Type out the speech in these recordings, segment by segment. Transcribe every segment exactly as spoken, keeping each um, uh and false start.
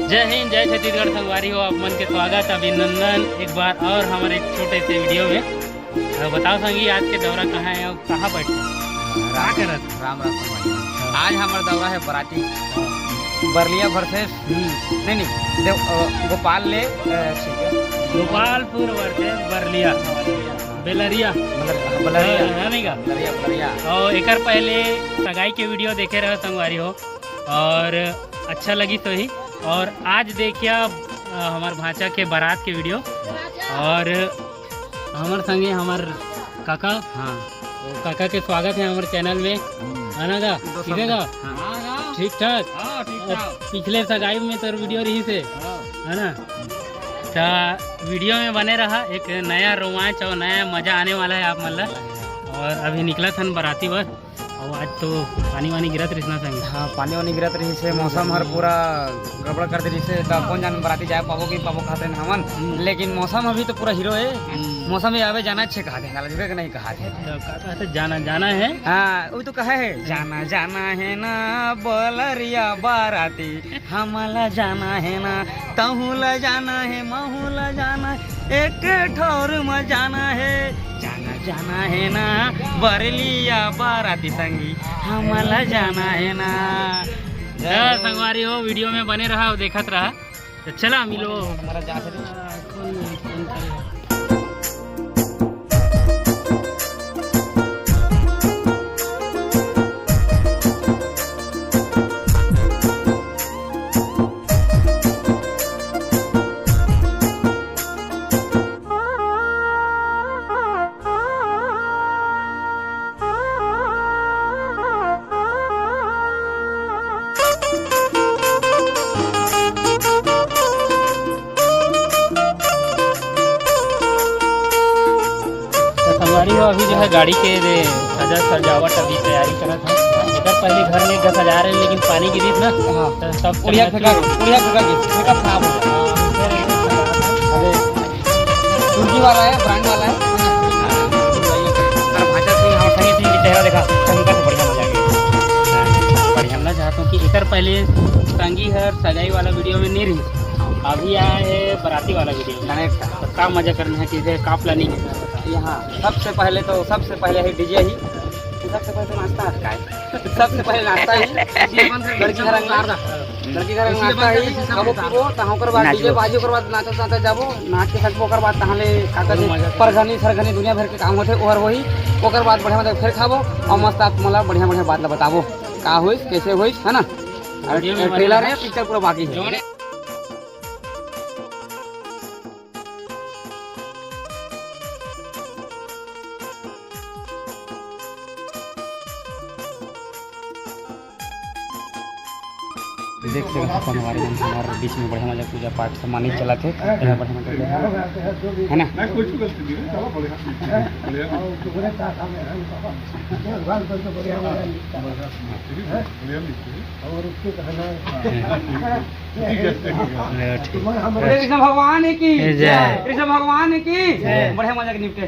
जय हिंद, जय छत्तीसगढ़ संगवारी हो, आप मन के स्वागत, अभिनंदन एक बार और हमारे एक छोटे से वीडियो में। अ, बताओ संगी, आज के दौरा कहाँ है और कहाँ बैठे हो? का राम, करत? राम राम संगवारी। हाँ। आज हमार दौरा है बराती। हाँ। बरलिया वर्सेस, हम्म। नहीं, नहीं, देव-, अ, गोपाल ले, अ, ठीक है। गोपालपुर वर्सेस बरलिया। बेलरिया। मतलब, बलरिया। हाँ, है नहीं का? बलरिया, बलरिया। और एकर पहले सगाई के वीडियो देखे रहे संगवारी हो, और अच्छा लगी तो ही। और आज देखिए आप, अ, हमार भांचा के बारात के वीडियो, और हमर संगे हमर काका। हाँ। वो काका के स्वागत है हमर चैनल में, हम्म। है ना का? ठीक है का? हाँ। ठीक ठाक? हाँ, ठीक ठाक। पिछले सगाई में तोर वीडियो रहिस हे, हाँ। है ना? तो वीडियो में बने रहा, एक नया रोमांच और नया मजा आने वाला है आप मन ला। और अभी निकलत हन बराती बर, और आज तो पानी वानी गिरत रहिस ना संग। हाँ, पानी वानी गिरत रहिस हे, मौसम हर पूरा गड़बड़ कर दे रहिस हे, तो कौन जाने बराती जाए पाबो कि पाबो कहत हन हमन। हम्म। लेकिन मौसम अभी तो पूरा हीरो है, हम्म। मौसम ये आवे जाना छे कहत हन, काला जुड़े के नहीं कहत हन। तो का कहत हे, जाना, जाना है? हाँ, वो तो कहे है, जाना, जाना है ना बलरिया बाराती, हमला जाना है ना, तहूँ ला जाना है, महूँ ला जाना है, एक ठौर में जाना है, जाना, जाना है ना बरलिया बाराती संगी, हमला जाना है ना। तो संगवारी हो, वीडियो में बने रहा और देखत रहा। तो चला मिलो। हमारा जा सकते। तो संगवारी हो, अभी जो है गाड़ी के रे सजा सजावट अभी तैयारी करत है। एकर पहले घर में एक सजा रहे, लेकिन पानी गिरिस ना, हाँ। तो सब उड़िया फेंका, उड़िया फेंका के, फेंका खराब हो गया। अरे, तुर्की वाला है, ब्रांड वाला है। और भांचा सिंह, हाँ, सही सिंह के चेहरा देखा, शंकर से बढ़िया मजा आ गया। बढ़िया, मैं चाहता हूँ कि एकर पहले संगी हर सगाई वाला वीडियो में नहीं रही, अभी आया है बराती वाला वीडियो। कनेक्ट। तो का मजा करना है, चीज़ें का प्लानिंग है? यहाँ सबसे पहले तो, सबसे पहले है डीजे ही, सबसे पहले तो नाश्ता है। सबसे पहले नाश्ता ही। लड़की घर में नाश्ता, लड़की घर में नाश्ता ही, खाबो पीबो, तहाँ ओकर बाद डीजे बाजी, ओकर बाद नाचत नाचत जाबो, नाच के सकबो, ओकर बाद तहाँ ले का कहथे, परघनी सरघनी दुनिया भर के काम होथे, ओहर होही, ओकर बाद बढ़िया मजा फिर खाबो, और मस्त आप मन ला बढ़िया बढ़िया बात ला बताबो, का होइस, कैसे होइस, है ना? और ट्रेलर है, पिक्चर पूरा बाकी है। देख सकत हव संगवारी मन, हमर बीच में बढ़िया मजा पूजा पाठ सम्मानित चलत हे। बढ़िया मजा, है ना? कृष्ण भगवान की जय। कृष्ण भगवान की जय। बढ़िया मजा के निपटे।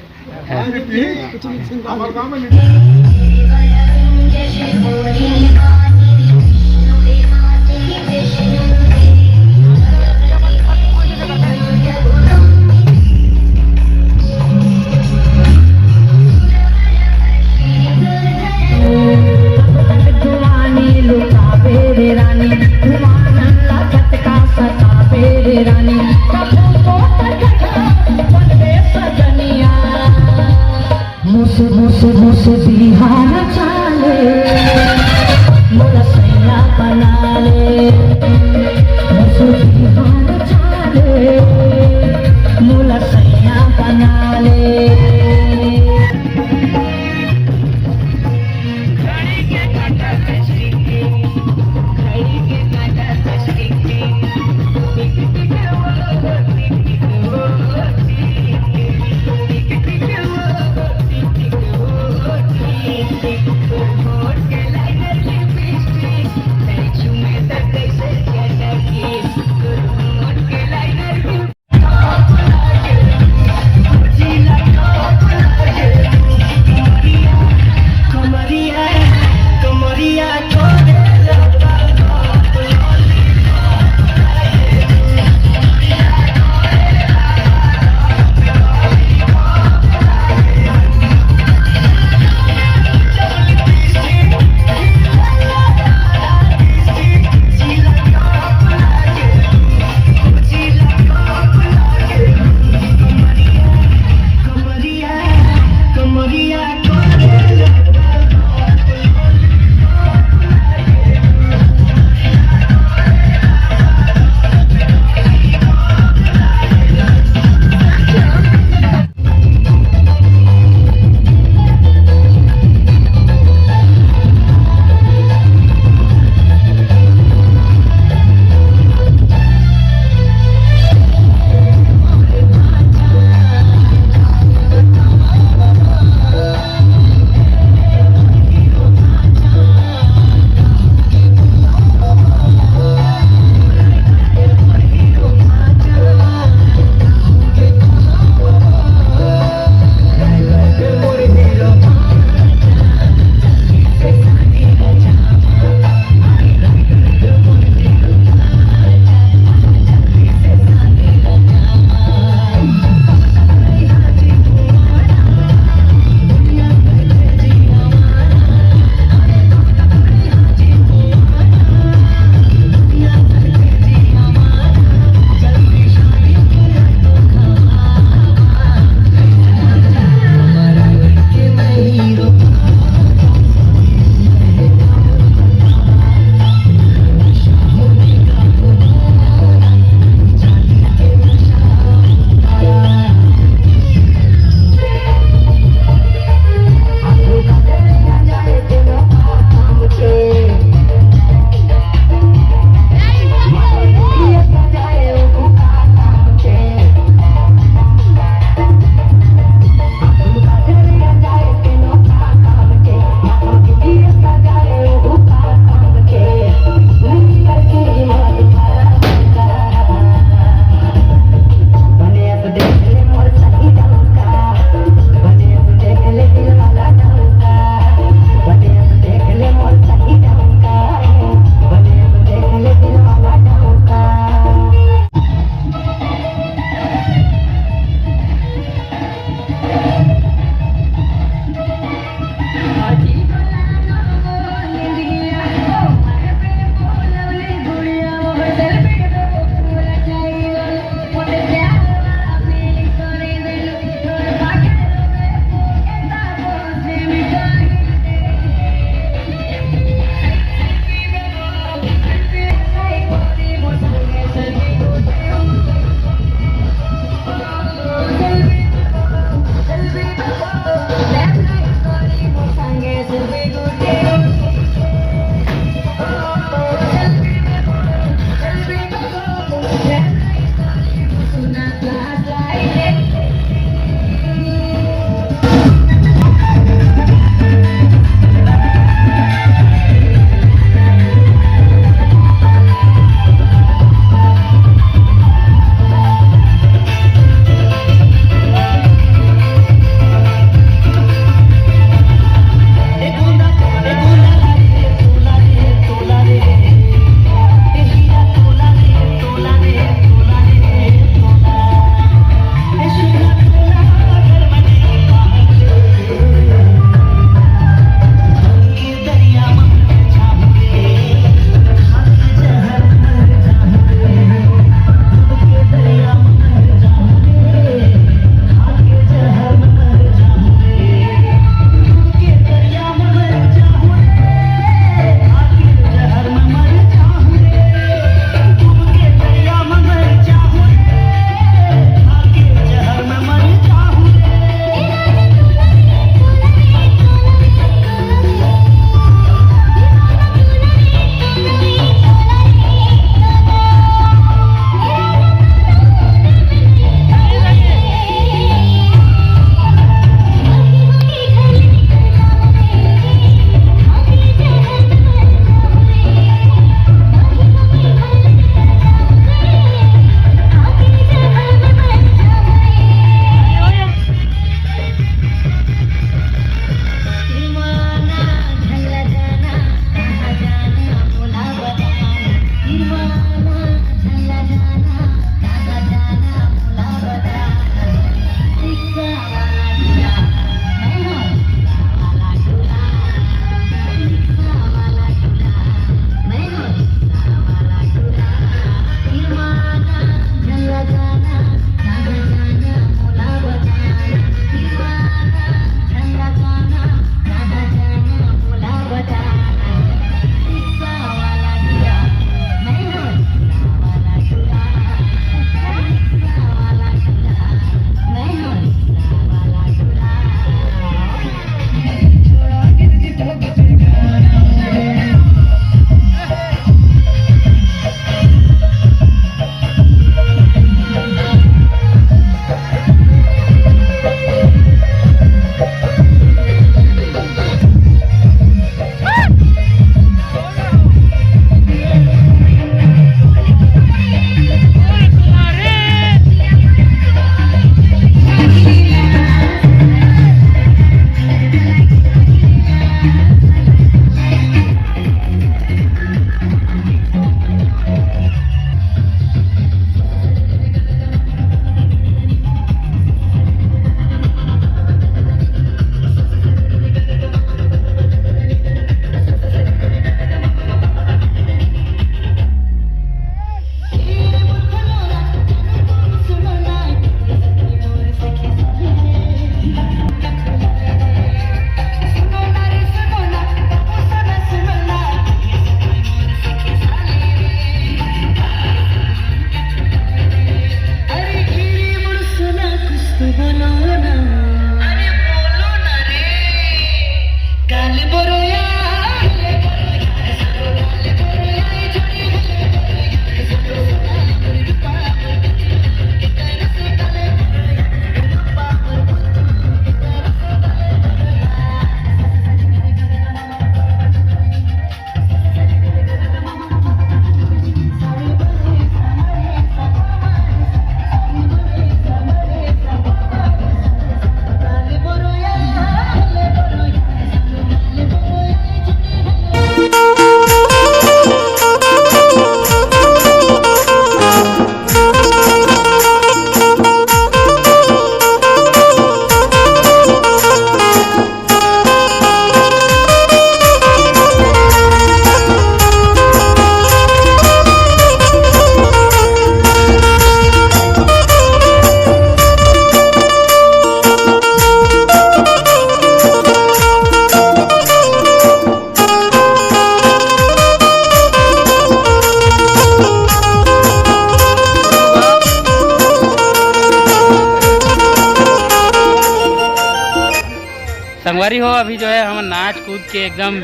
संगवारी हो, अभी जो है हम नाच कूद के एकदम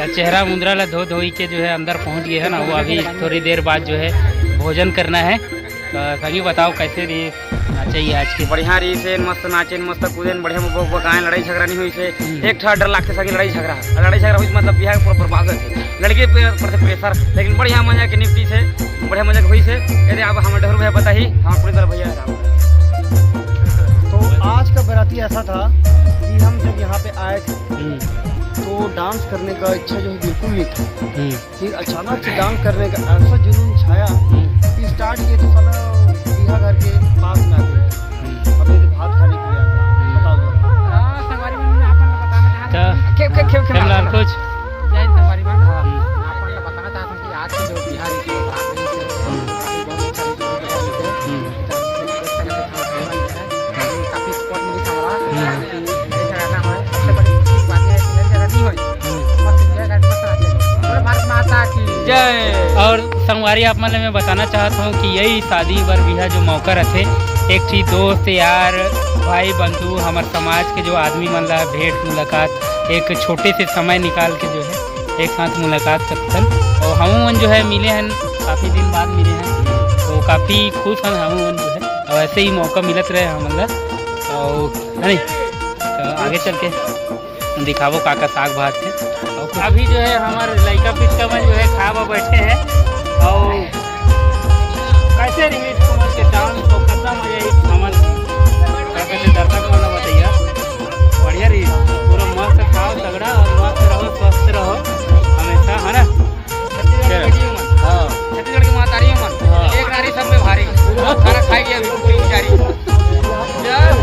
चेहरा मुंदरा ला धो धोई के जो है अंदर पहुंच गए हैं ना। वो अभी थोड़ी देर बाद जो है भोजन करना है। तो संगी बताओ, कैसे रही नाचे ही आज के? बढ़िया रही से, मस्त नाचे, मस्त कूदे, बढ़िया बक-, बकाए, लड़ाई झगड़ा नहीं हुई से। हम्म। एक ठा डर लगते संगी लड़ाई झगड़ा, लड़ाई झगड़ा हुई मतलब बिहार पूरा बर्बाद हो जाते। लड़के पे पड़ते प्रेशर, लेकिन बढ़िया मजा के निपटी से, बढ़िया मजा के हुई से। अरे अब हम डहर भैया बताही, हम पूरी तरह भैया। तो आज का बाराती ऐसा था कि हम जब यहाँ पे आए थे, हम्म। तो डांस करने का इच्छा जो है बिल्कुल नहीं था। हम्म। फिर अचानक से डांस करने का ऐसा जुनून छाया हम्म। कि स्टार्ट किए तो साला बिहा घर के पास में आ गए। हम्म। अभी तो भात खाने के लिए आ गए। बताओ जरा। हाँ, संगवारी मन, मैं आप मन ला बताना चाहत तो हूँ। खेल, खेल, खेल, खेल। खेल लाल कुछ। जय हिंद संगवारी मन। हाँ। हम्म। आप मन ला बताना चाहत हूँ कि आज के जो बिहार के बात रही है, हम्म। काफी बहुत अच्छा रही है। हम्म। काफी सपोर्ट मिली था हमारा। हम्म। हम्म। और संगवारी, आप मन ल मैं बताना चाहत हूँ कि यही शादी बर बिहा जो मौका रथे, एक ठी दोस्त यार, भाई बंधु, हमर समाज के जो आदमी मन ला भेंट मुलाकात, एक छोटे से समय निकाल के जो है एक साथ मुलाकात करथन। और हम मन जो है मिले हैं, काफी दिन बाद मिले हैं, तो काफी खुश हैं हम मन जो है। और ऐसे ही मौका मिलत रहे हमन ला, और है नहीं, तो आगे चल के दिखाबो का का साग भात है। और अभी जो है हमारे लइका पिचका मन जो है खाए बर बैठे हैं। और कैसे रही तुमन के डांस, तो कितना मजा आई हमन का कहते दर्शक मन ला बताइए। बढ़िया रही, पूरा मस्त खाओ तगड़ा और मस्त रहो, स्वस्थ रहो हमेशा, है ना? छत्तीसगढ़ के बेटी मन, हाँ। छत्तीसगढ़ की महतारी मन, हाँ। एक नारी सब में भारी। खाना खाएगी अभी पूरी बेचारी। जय हो।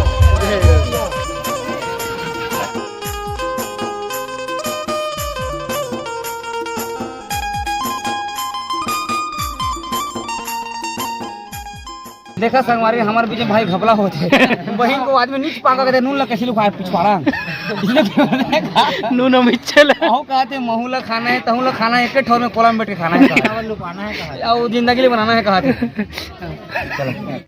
देखा संगवारी, हमारे बीच में भाई घपला होथे। बहिन को आदमी नीच पाका कहते, नून ला कैसे लुकाए पिछवाड़ा। नून हम इच्छे ला। अहो कहते, महू ला खाना है, तहू ला खाना है, एक ठोर में कोला में बैठ के खाना है कहा। चावल लुपाना है कहा। या वो जिंदगी ले बनाना है कहा थे। चलो।